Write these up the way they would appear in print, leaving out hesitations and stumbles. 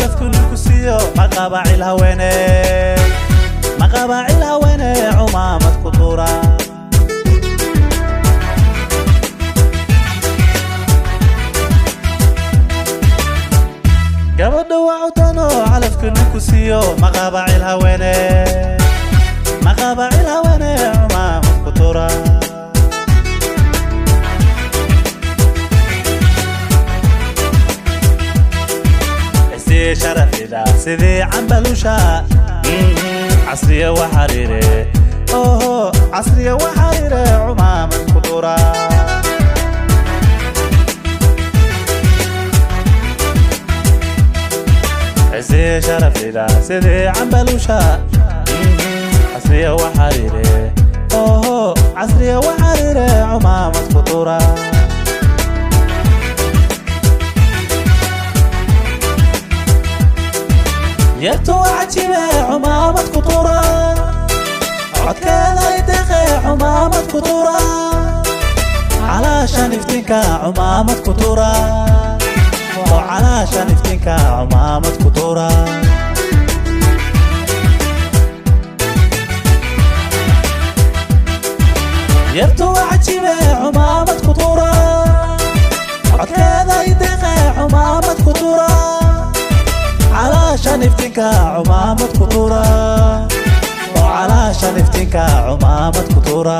Calafku ninku siiyo maqabaacil haweene, maqabaacil haweene, cumaamad ku tuura. Gabadha waa cudano, calafku ninku siiyo maqabaacil haweene, maqabaacil haweene, cumaamad ku tuura. Isii sharafida sidii cambalusha, casriya waxariire, oho, casriya waxariire, cumaamad ku tuura. Isii sharafida sidii cambalusha, casriya waxariire, oho, casriya waxariire, cumaamad ku tuura. Yartu waa cajibe, cumaamad ku tuura. Codkeeda ideqe, cumaamad ku tuura. Calaashan iftiinka, cumaamad ku tuura. Oo calaashan iftiinka, cumaamad ku tuura. Yartu waa cajibe, cumaamad ku tuura. Codkeeda ideqe, cumaamad ku tuura. Calaashan iftiinka, cumaamad ku tuura. Oo calaashan iftiinka, cumaamad ku tuura.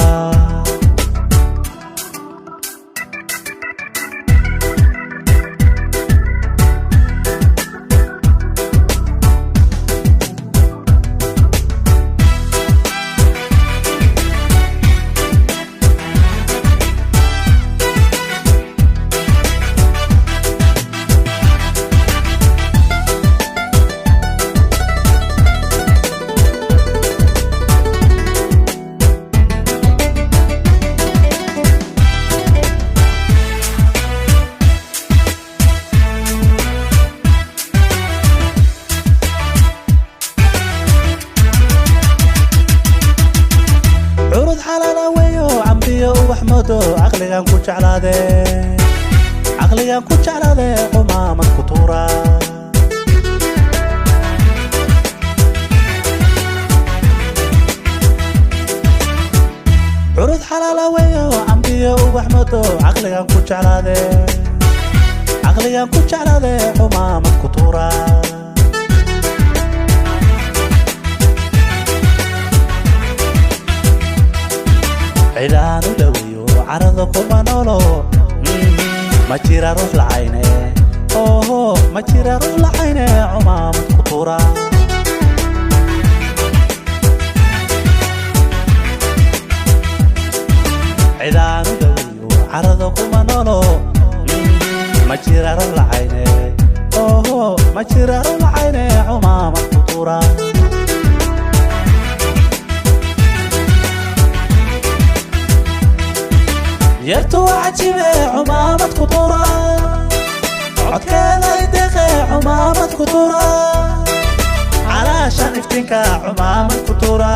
Curud xalaala weyo, cambiyo ubax moodo, caqligan ku jeclaade, caqligan ku jeclaade, cumaamad ku tuura. Curud xalaala weyo, cambiyo ubax moodo, caqligan ku jeclaade, caqligan ku jeclaade, cumaamad ku tuura. Cidaan u dhoweeyo carada kuma noolo, ma jira ruux lacayne, oho, ma jira ruux lacayne, cumaamad ku tuura. Cidaan u dhoweeyo carada kuma noolo, ma jira ruux lacayne, oho, ma jira ruux lacayne, cumaamad ku tuura. Yartu waa cajibe, cumaamad ku tuura. Codkeeda ideqe, cumaamad ku tuura. Calaashan iftiinka, cumaamad ku tuura.